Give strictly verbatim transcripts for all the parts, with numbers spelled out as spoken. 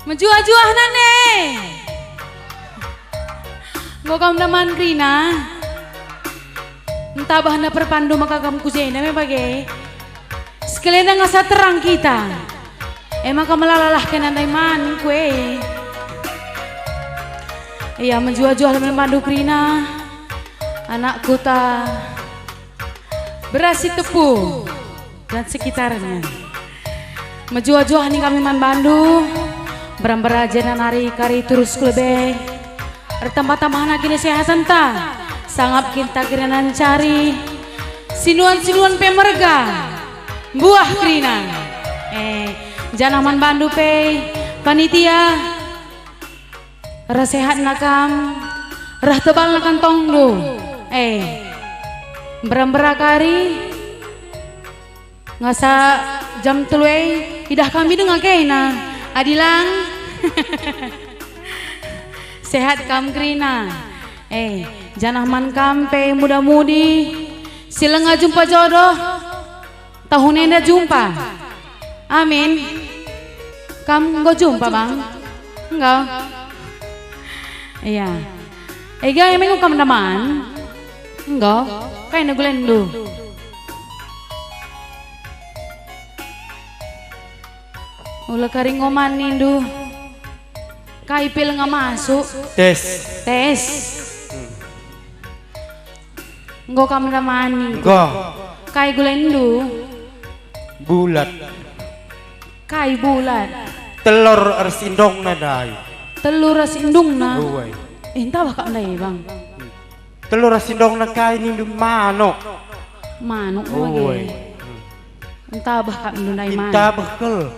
Mejuah-juah nande. Enggo kam ndaman kerina. Ntabah na perpandu maka kam ku jenda me bage. Sekalenda ngasa terang kita. E maka melalalah kena ndai man kue. Ia mejuah-juah man bandu kerina. Anak kuta. Beras Sitepu dan sekitarnya. Mejuah-juah ning kami man bandu, mbera-mbera jenda nari kari terus ku lebe. Ertambah-tambahna kinasehasenta, sangap kita kerina ncari sinuan-sinuan pe merga, mbuah kerina. Eh, janah man bandu pe, panitia, Reh sehatna kam, reh tebalna kantongndu. Eh, mbera-mbera kari, ngasa jam telu e, idah kami denga kena. Adi lang, sehat kam kerina. Eh, janah man kam pe muda-mudi, si langa jumpa jodoh, tahun enda jumpa. Amin. Kam enggo jumpa, Bang? Enggo. Iya. Ega emang kam ndaman? Enggo. Kai na gulenndu? Ula kari ngoman nindu. Kai pil nga masuk? Tes. Tes. Hmm. Enggo kam ndamani. Enggo. Kai gulenndu? Bulat. Kai bulat? Telur ras indungna ndai. Telur ras indungna? Uwe. Eh, ntabah kap ndai, Bang. Telur ras indungna kai nindu manuk. Manuk bage. Uwe. Ntabah kap ndai man. Ntabah kal.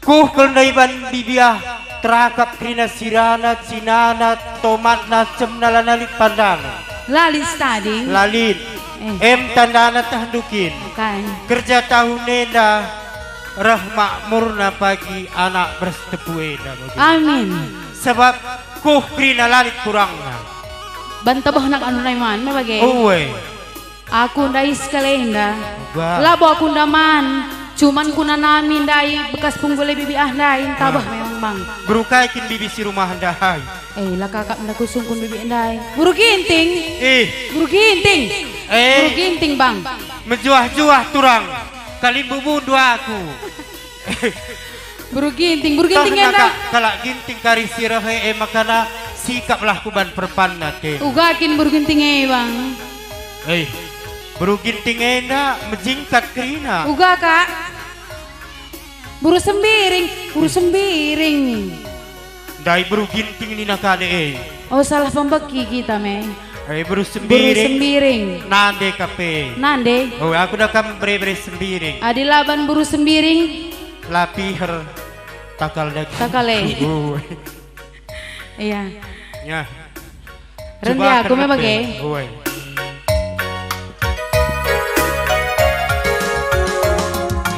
Kuh kal ndai ban bibi ah, terakap kerina sirana, cinana, tomatna, cemna, lanai lit pandana. La lit tading. La lit. Eh. Em tandana tah ndukin. Kai. Kerja tahun enda reh makmurna pagi anak beras tepu enda bagi. Amin. Sebab kuh kerina la lit kurangna. Ban tebehna kap ndai man me bage. Uwe. Aku ndai sekalenda. Uga. Labo aku ndaman, cuman kunanami ndai bekas punggul e bibi ah ndai, ntabah memang, Bang. Beru kai kin bibi si rumah ndai? Eh, la kakap nda kusungkun bibi ndai. Buru Ginting. Eh. Buru Ginting. Eh. Buru Ginting, Bang. Mejuah-juah turang. Kalimbubundu aku. Buru Ginting, Buru Ginting enda. Kalak Ginting kari si reh e, e makana sikaplah kuban perpanna te. Uga kin Buru Ginting e, Bang? Eh, Buru Ginting enda mejingkat kerina. Uga, Kak. Buru Sembiring, Buru Sembiring. Ndai Buru Ginting nina kade e. Oh, salah pembeki kita me. Eh, Buru Sembiring. Buru Sembiring. Nande kape. Nande. Oh, aku dah kam bere-bere Sembiring. Adi laban Buru Sembiring. La piher. Takal daging. Takal e. Uwe. Iya. Ya. Rende aku me bage. Uwe.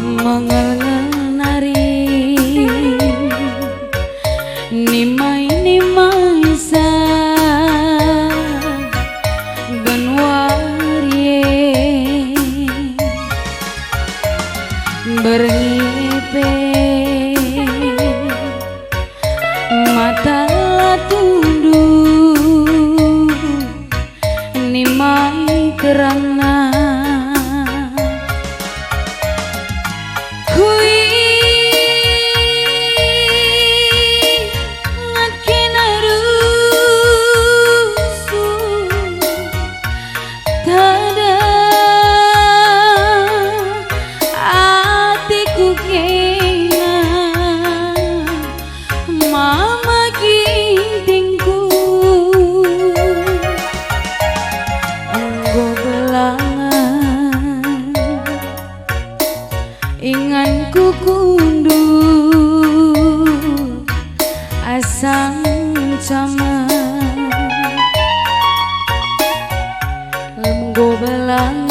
Mengelngel nari, nimai-nimai sa banua rie, berngipe mata la tunduh. Nimai terangna. Kuingat kena rusur, tada ateku kena. Mama Gintingku enggo belangen, inganku kundul asa ncamen. Enggo belangen,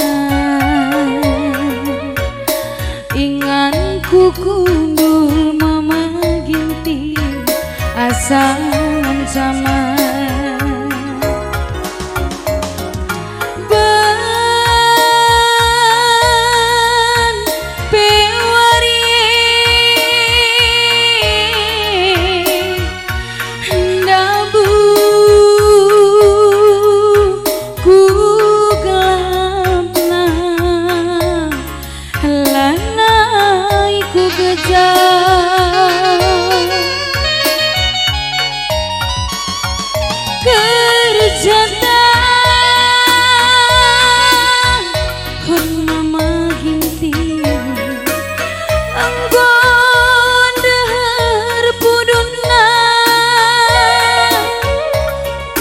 inganku kundul Mama Ginting asa ncamen. Ban pe wari e Kerja tahun Mama Ginting enggo ndeher pudunna,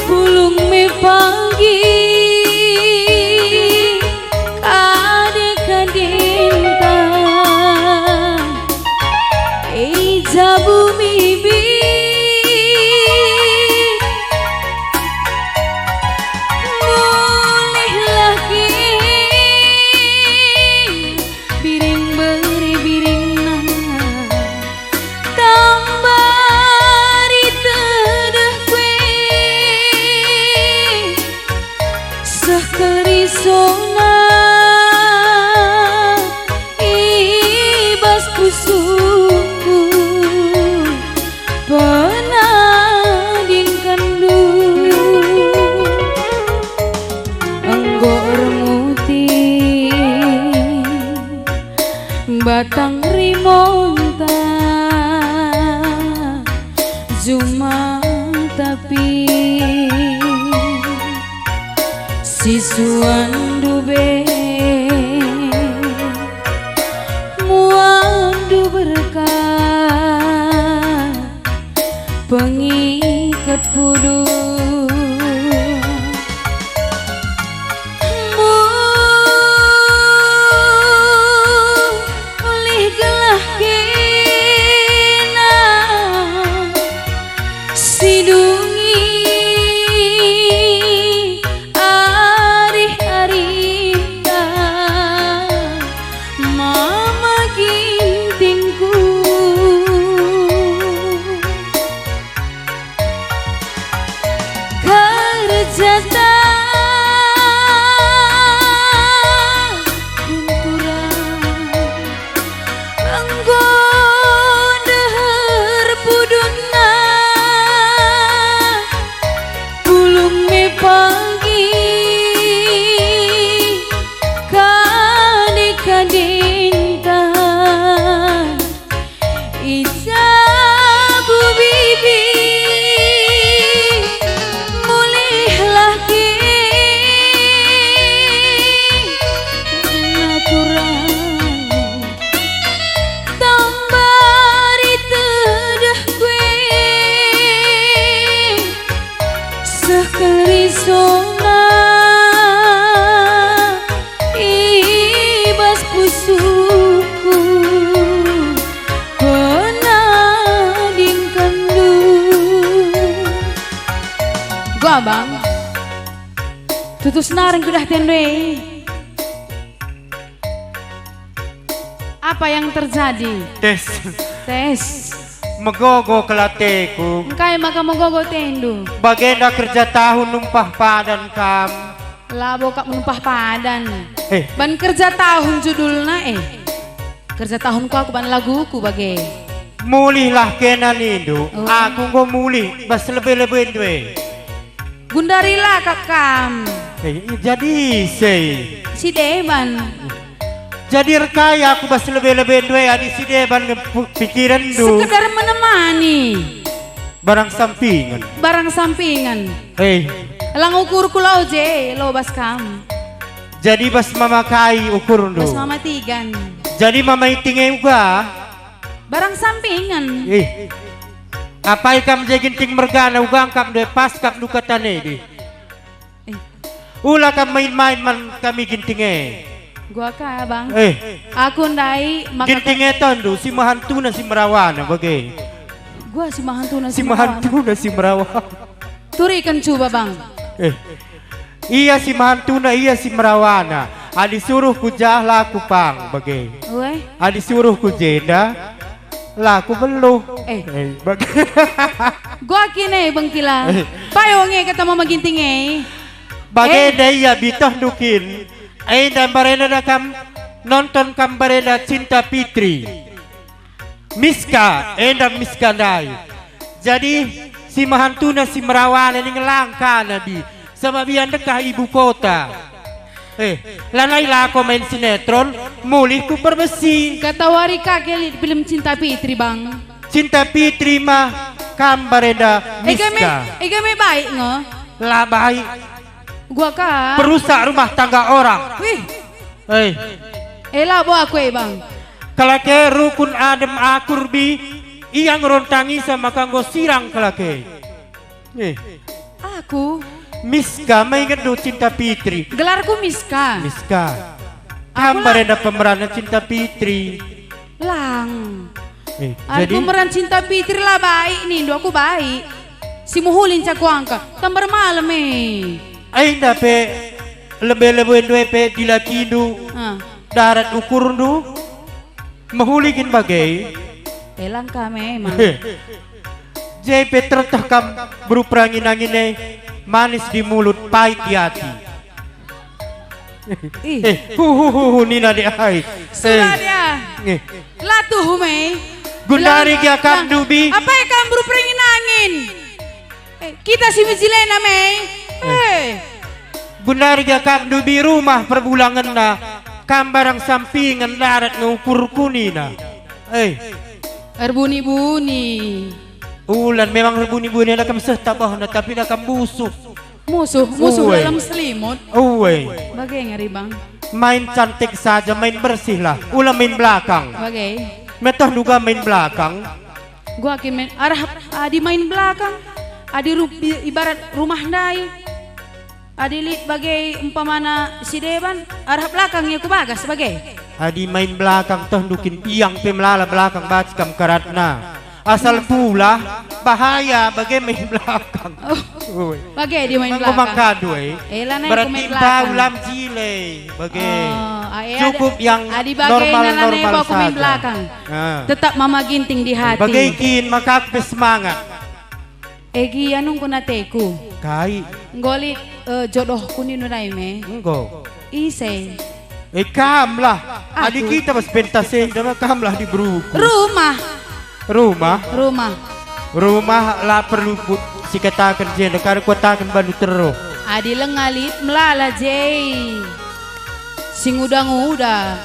pulung me pagi kade-kadenta i jabu bibi. Mulihlah kin biring bere biringna, tambari tedeh kue. Seh kel risona i bas pusuhku, penadingkenndu enggo ermuti batang rimonta juma tapi. Sisuanndu be, muanndu berkah, pengiket pudung. Mulih gelah kena sidungi arih-arinta, Mama Gintingku. Kerja tahun turang enggo ndeher pudunna, pulung me pagi kade-kadenta i jabu bibi. Mulihlah kin naturan, tambari tedeh kue. Seh kel risona i bas pusuhku, penadingkenndu. Gua, Bang. Tutus naring kudah tende. Apa yang terjadi? Tes. Tes. Megogo kel ateku. Engkai maka megogo atendu? Bagenda kerja tahun numpah padan kam. Labo kap numpah padan. Eh. Ban kerja tahun judulna, eh. Kerja tahun ku aku ban laguku bage. Mulihlah kena nindu, oh. Aku enggo mulih bas lebe-lebendu e. Gundari la kap kam. Eh, jadi ise? Si deban. Jadi erkai aku bas lebe-lebendu e adi si deban nge pu-, pikirenndu? Sekedar menemani. Barang sampingen. Barang sampingen. Eh. Lang ukurku lau je, lo bas kam. Jadi bas mama kai ukurndu? Bas mama tigan. Jadi mama iting e uga? Barang sampingen. Eh. Apai kam je Ginting mergana uga ngkap ndu e pas kap ndu kata nedi? Eh. Ula kam main-main man kami Ginting e. Gua ka, Bang. Eh. Aku ndai maka Ginting e tondu, si mahantuna si merawana bage. Gua si mahantuna si merawana. Si mahantuna si merawana. Turiken cuba, Bang. Eh. Ia si mahantuna, ia si merawana. Adi suruh ku jah la ku pang bage. Ue. Adi suruh ku jenda, la ku beluh. Eh. Eh, bage. Gua kin e bengkila. Eh. Payo nge kata mama Ginting e. Bagenda ia bitohndu kin. Enda mbarenda da kam nonton kam mbarenda Cinta Fitri. Miska, enda Miska ndai. Jadi, si mahantuna si merawana ning lang ka nabi, sabap ia ndekah ibu kota. Eh, lanai lako main sinetron, mulih ku Perbesi. Katawari ka lit film Cinta Fitri, Bang. Cinta Fitri mah kam barenda Miska. Ega me, ega me baik nge. La baik. Gua ka. Perusak rumah tangga orang. Wih. Eh. Eh, labo aku, eh, Bang. Kala ke rukun adem akur bi, ia ngerontangi sama kanggo sirang kala ke. Eh. Aku. Miska, ma ingetndu Cinta Fitri? Gelarku Miska. Miska. Aku kam la- barenda pemeran Cinta Fitri. Lang. Eh, adi jadi? Pemeran Cinta Fitri la baik nindu, aku baik. Si mehuli nca kuangka, tambar malem, eh. Ai, enda pe lebe-lebendu e pe dilakindu. Ah. Darat ukurndu, mehuli kin bage. Eh, lang ka memang. Je pe terteh kam beru perangin-angin e, manis di mulut, pait di ati. Ih. Eh, hu, hu, hu, hu, nina de ai. Sudah eh. Dia. Eh. Latuh me. Gundari lang, gia kam lang. Dubi. Apai kam beru perangin-angin? Eh, kita si mejilena me. Eh. Eh. Gundari gia kam dubi rumah perbulangenna, kam barang sampingen darat nge ukurku nina. Eh. Erbuni-buni. Ulan memang erbuni-buni, la kam seh tabahna, tapi la kam musuh. Musuh, musuh. Uwe. Dalam selimut. Uwe. Bage ngeri, Bang. Main cantik saja, main bersihlah. Ula main belakang. Bage. Metohndu ga main belakang. Gua kin main, arah adi main belakang, adi ru-, i-, ibarat rumah ndai, adi lit bage umpamana si deban, arah belakang ia ku bagas bage. Adi main belakang tohndu kin biang pe melala belakang banci kam karatna. Asal pulah, bahaya bage main belakang. Oh. Ui. Bage dia main belakang. Enggo maka dua, eh. Eh, lanai berarti aku main belakang. Mpau lam jile, bage. Oh, ah, eh, cukup ada, yang adi bage normal-normal saja. Aku main belakang. Ah. Tetap Mama Ginting di hati. Bage kin maka aku semangat. Egi anungku nateku. Kai? Enggo lit, eh, jodohku nindu ndai me. Enggo. Ise? Eh, kamlah. Aku. Adi kita bas pentas enda mah kamlah diberuku. Rumah. Rumah? Rumah. Rumah la perlu ku-, sikataken jenda, kada kuataken bandu teruh. Adi lenga lit melala je. Si nguda-nguda.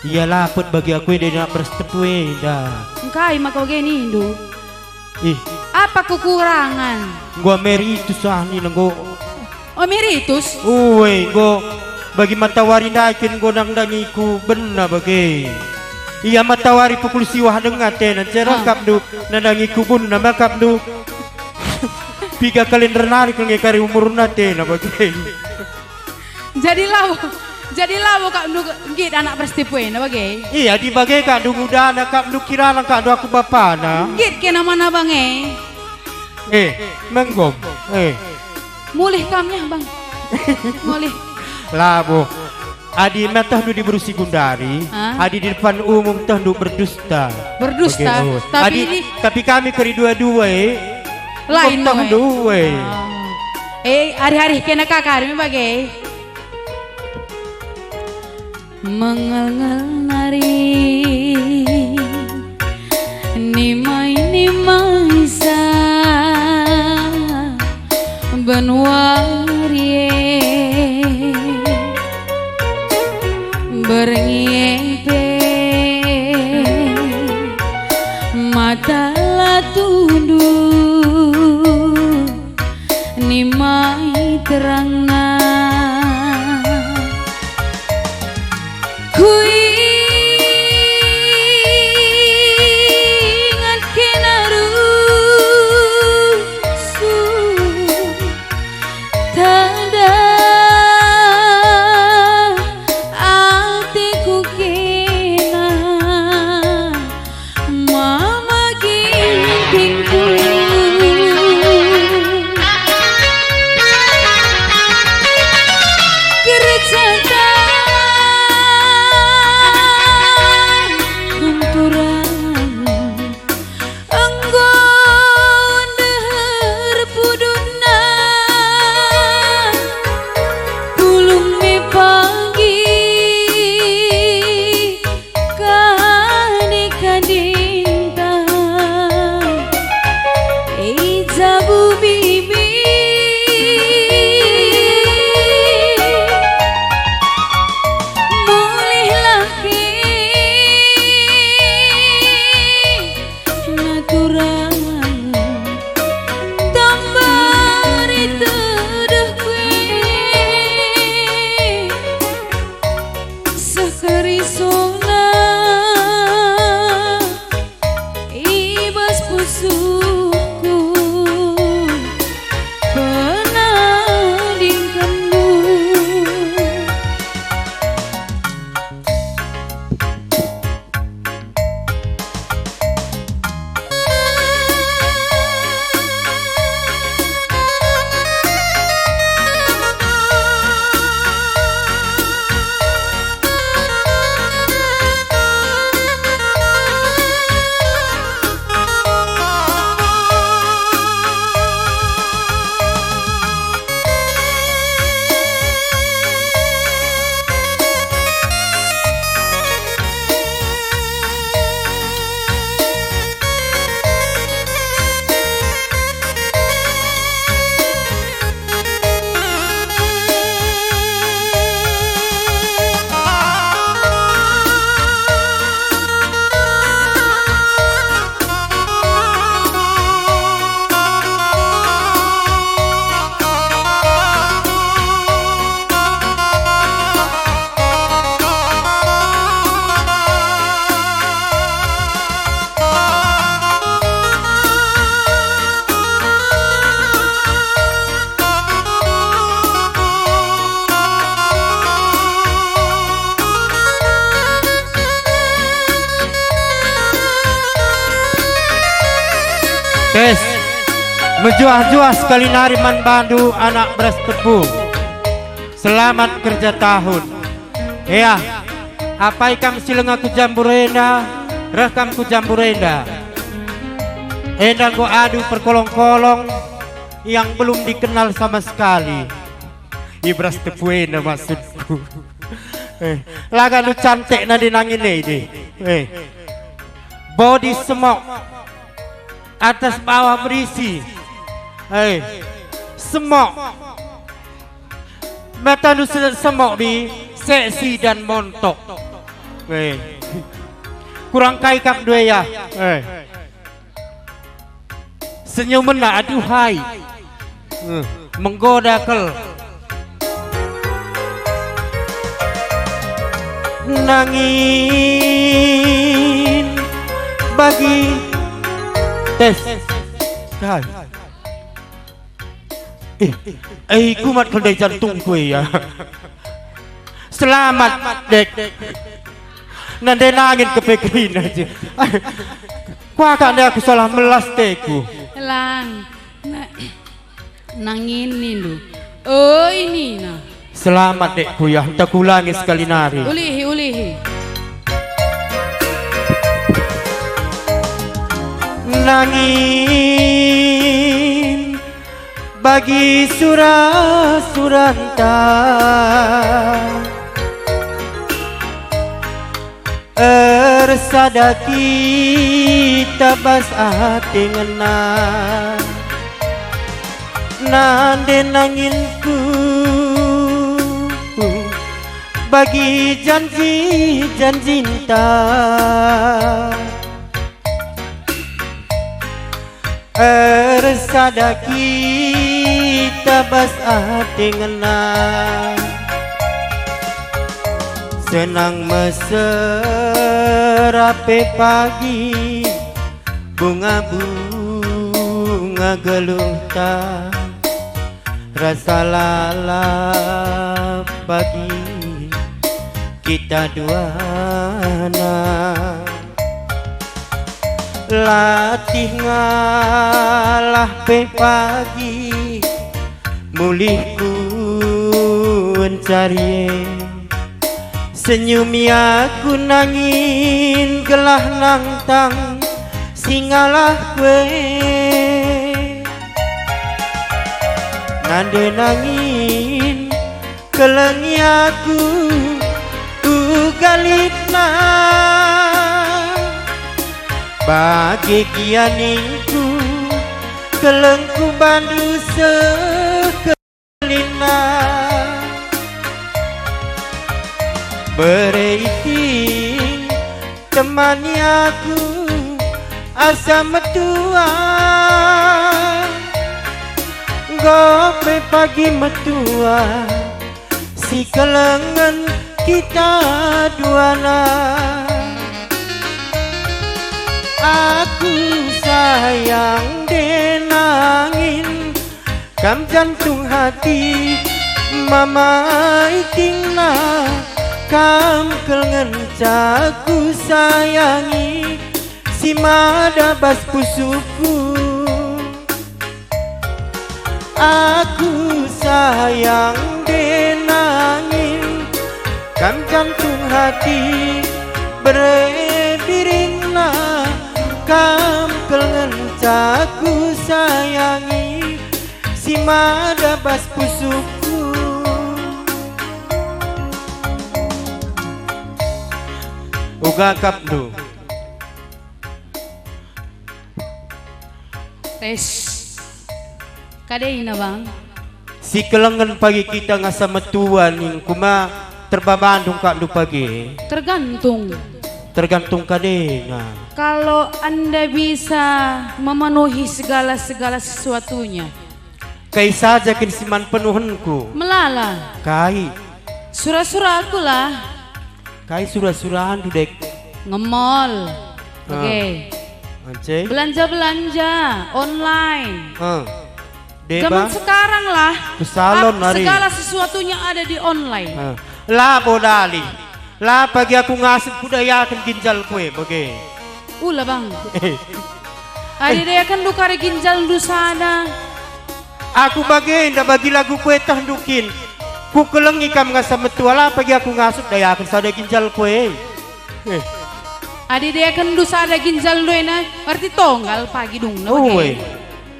Ia lapet bagi aku enda, nak beres tepu enda. Engkai maka bage nindu? Ih. Apa kekurangan? Enggo emeritus ah nina enggo. Oh, emeritus? Ue, enggo bagi matawari ndai kin enggo nandangiku bena bage. Ia matawari pukul siwah denga tena, ah, cerah kapndu nandangiku bena makapndu. Piga kalender nari kal nge kari umurna tena bage. Jadi labo, jadi labo kapndu nggit anak beres tepu ena bage? Iya, adi bage kapndu ngudana, kapndu kirana, kapndu aku bapana. Nggit kena mana bange? Eh, menggom. Eh. Mulih kam ya, Bang. Mulih. Labo. Adi metohndu diberu si gundari, ah? Adi di depan umum tohndu berdusta. Berdusta. Bage, oh. Tapi adi, ini tapi kami keri dua-dua, eh. Lain, tohndu, eh. Ah. Eh, ari-ari kena kakak, ari me bage. Mengal-ngal nari, nimai-nimai sa banua rie, berngi e pe mata la tunduh. Nimai terangna. Kuingat kena rusur tanda ateku kena. Mama Gintingku. Suku penalingkenmu. Tes. Mejuah-juah sekali nari man bandu anak beras tepung. Selamat kerja tahun. Ea, apai kam si langa ku Jambur enda, reh kam ku Jambur enda. Enda enggo adu perkolong-kolong yang belum dikenal sama sekali. I beras tepung enda maksudku. Eh, langa lu cantik nande nangin e deh. Eh. Bodi semok. Atas bawah berisi. Eh. Semok. Matandu se-, semok bi, seksi dan montok. Eh. Kurang kai kam dua ya. Eh. Senyumna, aduhai. Eh, menggoda kal. Nangin bagi tes. Kai. Eh, eh, kumat kal ndai jantungku ya. Selamat, Dek. Nande nangin kepe kerina je. Kuakap nde aku salah melas teku. Lang. Na-, nangin nindu. Oi nina. Selamat, Dekku, ya. Enta kuulangi sekali nari. Ulihi, ulihi. Nangin bagi sura-suranta. Ersada kita bas ate ngena, nande nanginku bagi janji-janjinta. Ersada kita bas ate ngena, senang mesera pe pagi, bunga-bunga geluhta. Rasa lalap bagi kita duana. Latih ngalah pe pagi, mulihku encari e. Senyumi aku nangin gelah nangtang si ngalahku e. Nande nangin kelengi aku uga litna. Bage gia ningku kelengku bandu seh Lina, bere iting temani aku asa metua, enggo pe pagi metua, si kelengen kita duana. Aku sa Sayang denangin, kam jantung hati, mama itingna, kam kal ngenca kusayangi, si mada bas pusuhku. Aku sayang denangin, kam jantung hati, bere biringna, kam kal ngenca kusayangi, si mada bas pusuhku. Uga akapndu. Tes. Kadena, Bang. Si kelengen pagi kita ngasa metua ningku ma terbabandu akapndu pagi. Tergantung. Tergantung kadena. Kalau anda bisa memenuhi segala-segala sesuatunya. Kai saja kin si man penuhenku. Melala. Kai. Sura-suraku lah. Kai sura-surandu, Dek? Ngemol. Ah. Oke. Ance? Belanja-belanja online. Ah. Deba? Zaman sekarang lah. Ku salon ap-, nari. Segala sesuatunya ada di online. Ah. Labo dali. La pagi aku ngasup kudayaken ginjalku e, bage. Ula, Bang. Adi dayakenndu kari ginjalndu sada. Aku bage enda bagi lagu kuetahndu kin. Kukelengi kam ngasa metua, la pagi aku ngasup dayaken sada ginjalku e. Eh. Adi dayakenndu sada ginjalndu ena, berarti tonggal pagi dungna bage. Ue.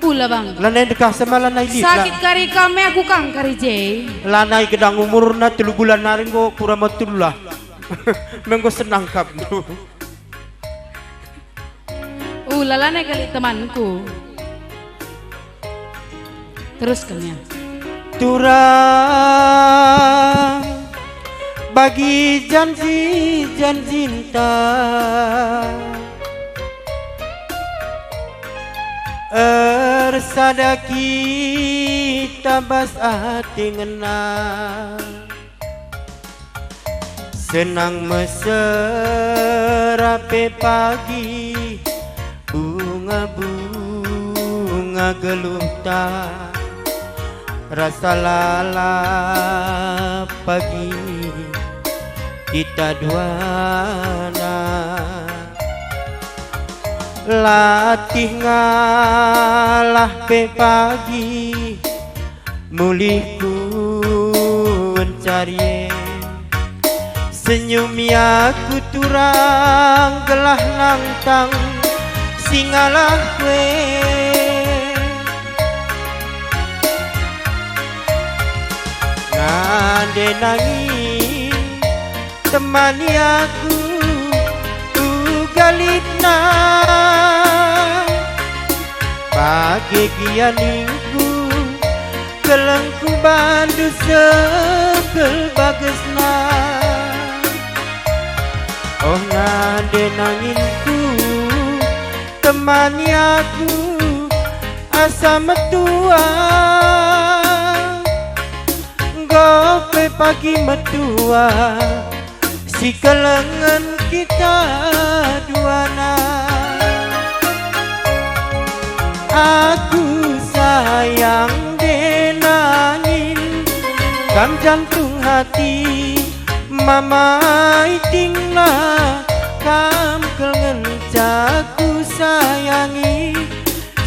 Ula, Bang. Lanai dekah sama lanai lit, la. Sakit kari kam e, aku kang kari je. Lanai gedang umurna telu bulan nari enggo kura metullah. Menggo senang akapndu. Ula, lanai kali temanku. Terusken ya. Turang bagi janji-janjinta. Ersada kita bas ate ngena. Senang mesera pe pagi bunga-bunga geluhta. Rasa lalap pagi kita duana. Latih ngalah pe pagi mulihku encari e. Senyum ia ku turang gelah nangtang si ngalah kue. Nande nangi temani aku uga litna. Bage gia ningku, kelengku bandu sekel bagesna. Oh nande nanginku, temani aku asa metua. Enggo pe pagi metua, sikelengen kita duana. Aku sayang denangin, kam jantung hati, mama itingna, kam kel ngenca kusayangi,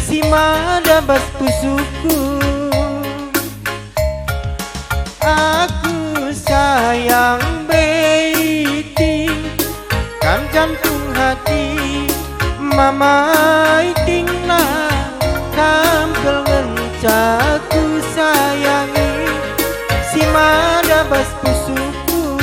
si mada bas pusuhku. Aku sayang beiting, kam jantung hati, mama itingna, kam kel ngenca kusayangi, si mada bas pusuhku.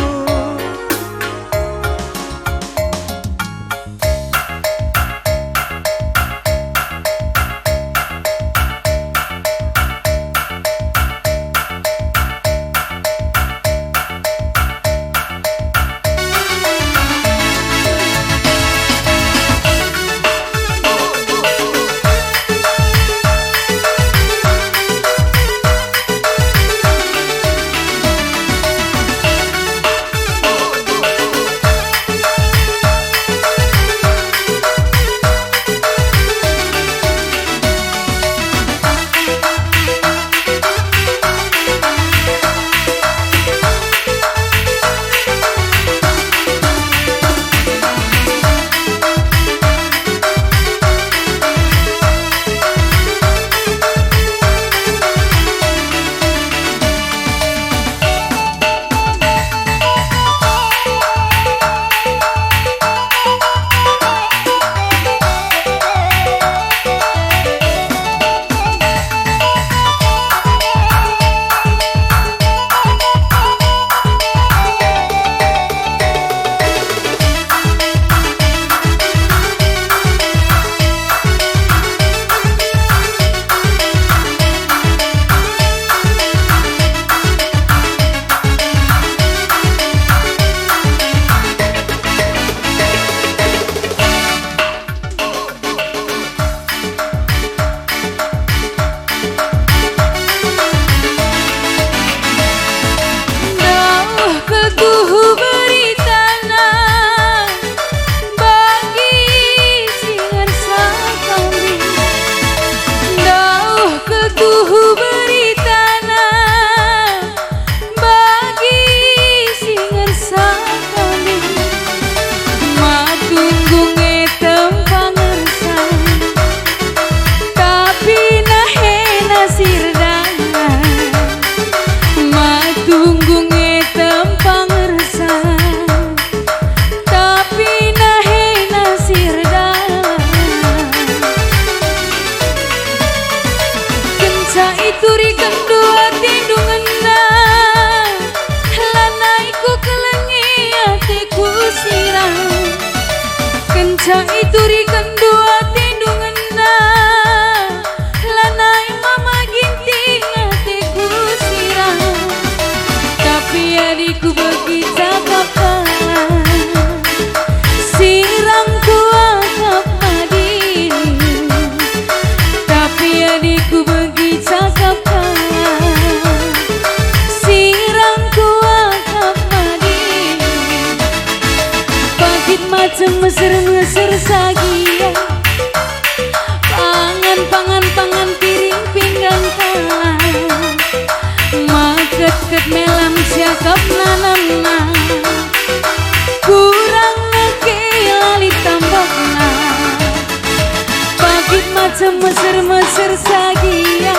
Macem meser-meser sagia.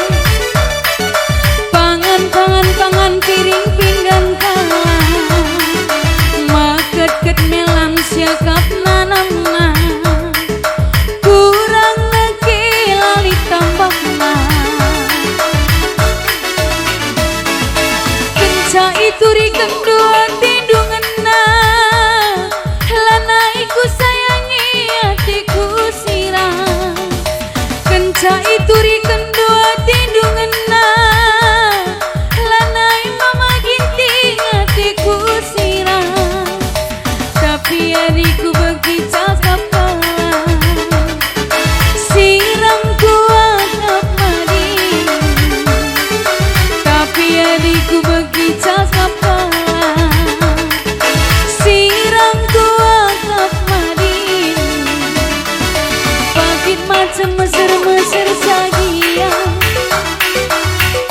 Pangan, pangan, pangan piring pinggan kalak. Maket-ket melam siakap nanamna. Kurang neke lali tambahna. Kenca ituriken dua tindungenna, lanai kusayangi ateku sirang. Kenca ituriken dua tindungenna, lanai mama ginting ateku sirang. Tapi adi kubegi cakap kalak, sirang kuakap madin. Tapi adi kubegi cakap kalak, sirang kuakap madin. Pagit macem meser-meser sagia.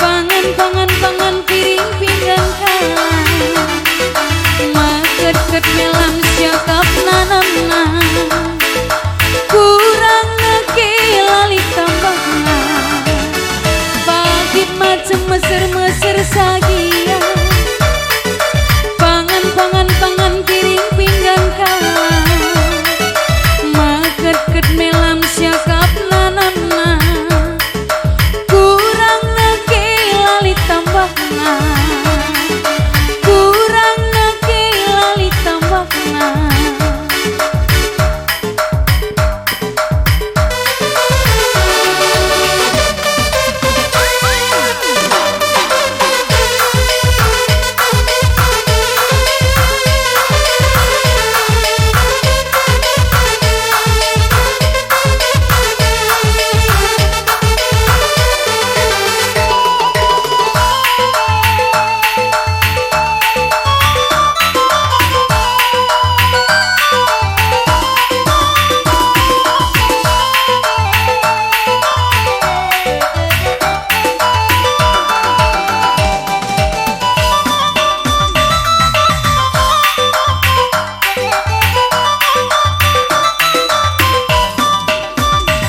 Pangan, pangan, pangan piring pinggan kalak. Maket-ket melam siakap nanamna. Kurang neke lali tambahna. Pagit macem meser-meser sagia. Pangan, pangan, pangan piring pinggan kalak. Maket-ket melam siakap nanamna. Kurang neke lali tambahna. Kurang neke lali tambahna.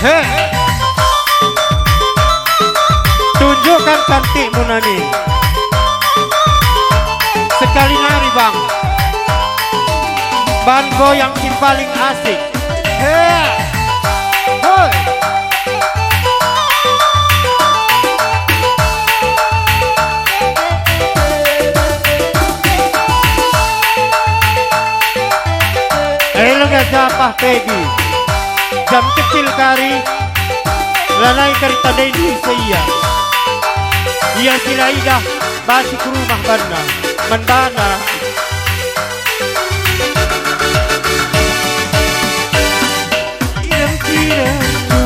He. Tunjukkan cantikmu, Nani. Sekali nari, Bang. Ban goyang si paling asik. He. Hoi. Eh, lega japah Pegi. Jam kecil kari, lanai kari tandai Indonesia ia. Ia si la idah basi ku rumah banna, man bana. Kirem-kiremndu,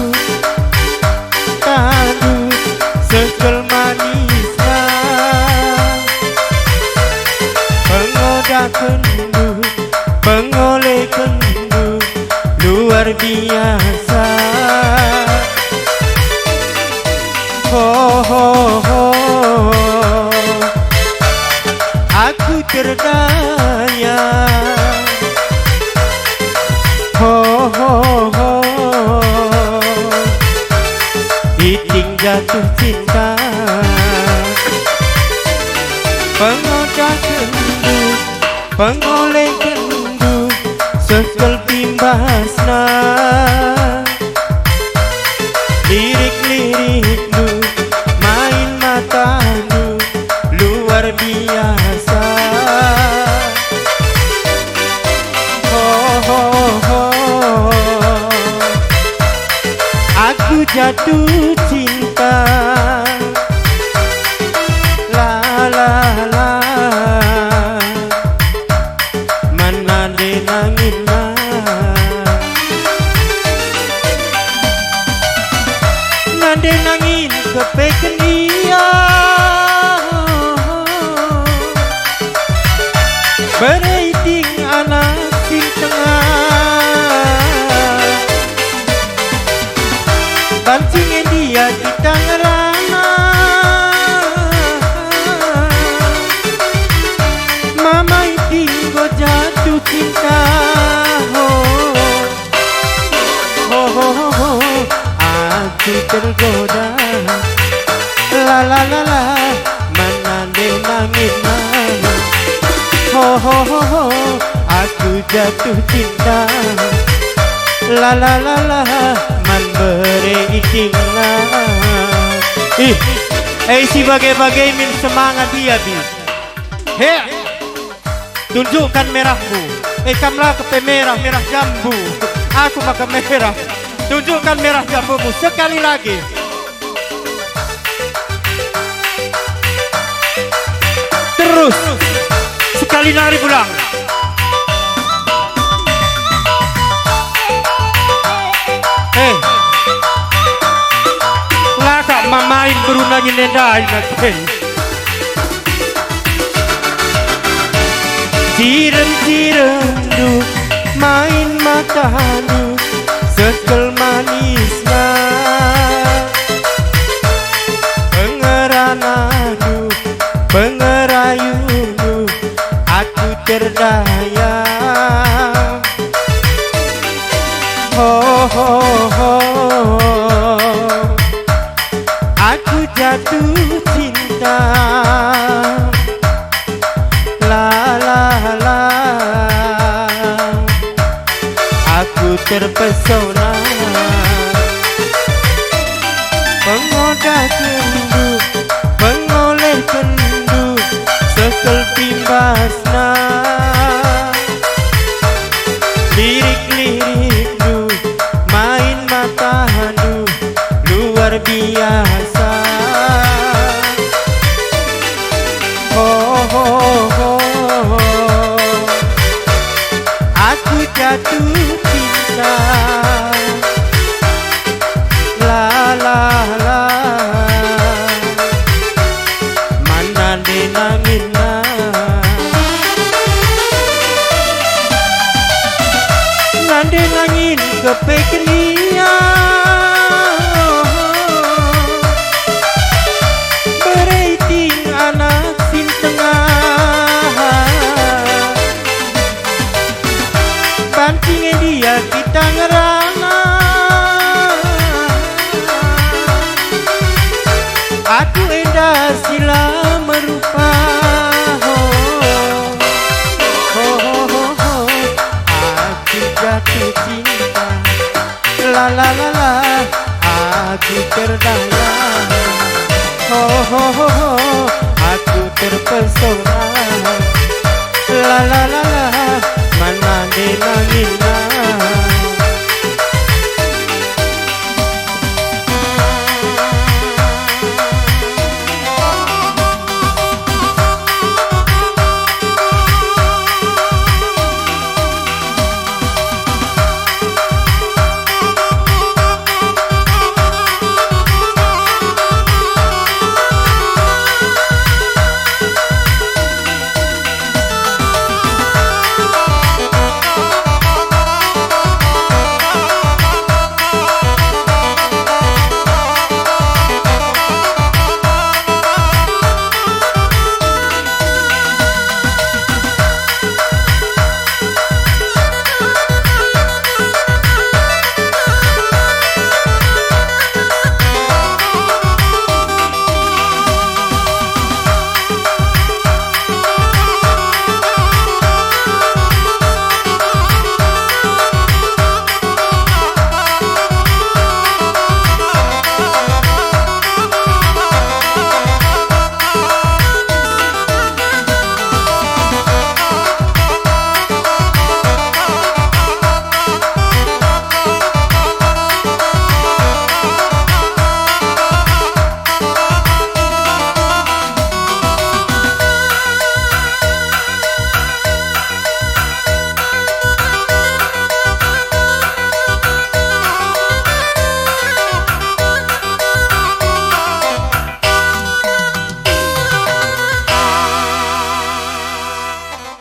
tandu seh kal manisna. Pengodakenndu, pengolekenndu luar biasa. Ho, ho, ho, aku terdaya. Ho, ho, ho, iting jatuh cinta. Pengodakenndu, pengolekenndu, seh kal pimbasna. Lirik-lirikndu, main matandu, luar biasa. Ho, ho, ho. Aku jatuh cinta. La, la, la. Man nande nanginna. Nande nangin kepeken ia. Bere iting anak si tengah. Banci ngendia kita ngerana. Mama iting enggo jatuh cinta. Ho, ho, ho, ho, ho. Aku tergoda, la la la la, man nande nangina. Ho ho ho ho, aku jatuh cinta, la la la la, man bere itingna. Ih, eh, si bage-bage min semangat dia, Bi. He. Tunjukkan merahmu. Eh, kam la kepe merah, merah jambu. Aku maka merah. Tunjukkan merah jambumu sekali lagi. Terus. Sekali nari pulang. Eh. La kap mamain berundangi nendai nake. Cirem-ciremndu, main matandu, sekel manisna. Pengeranandu, pengerayundu, aku terdaya. Ho, ho, ho. Aku jatuh cinta. La, la, la. Aku terpesona. Pengoda kendu, pengoleh kendu, sekel timbasna. Lirik-lirikndu, main matandu, luar biasa. Ho, ho, ho. Aku jatuh cinta. La, la, la. Man nande nangina. Nande nangin kepe kenia. Bere iting anak sin tengah. Banci nge dia kita ngerana. Aku enda si la merupa. Ho, ho, ho, ho, ho. Aku jatuh cinta. La, la, la, la, aku terdaya. Ho, ho, ho, ho, aku terpesona. La, la, la, la, man nande nangina.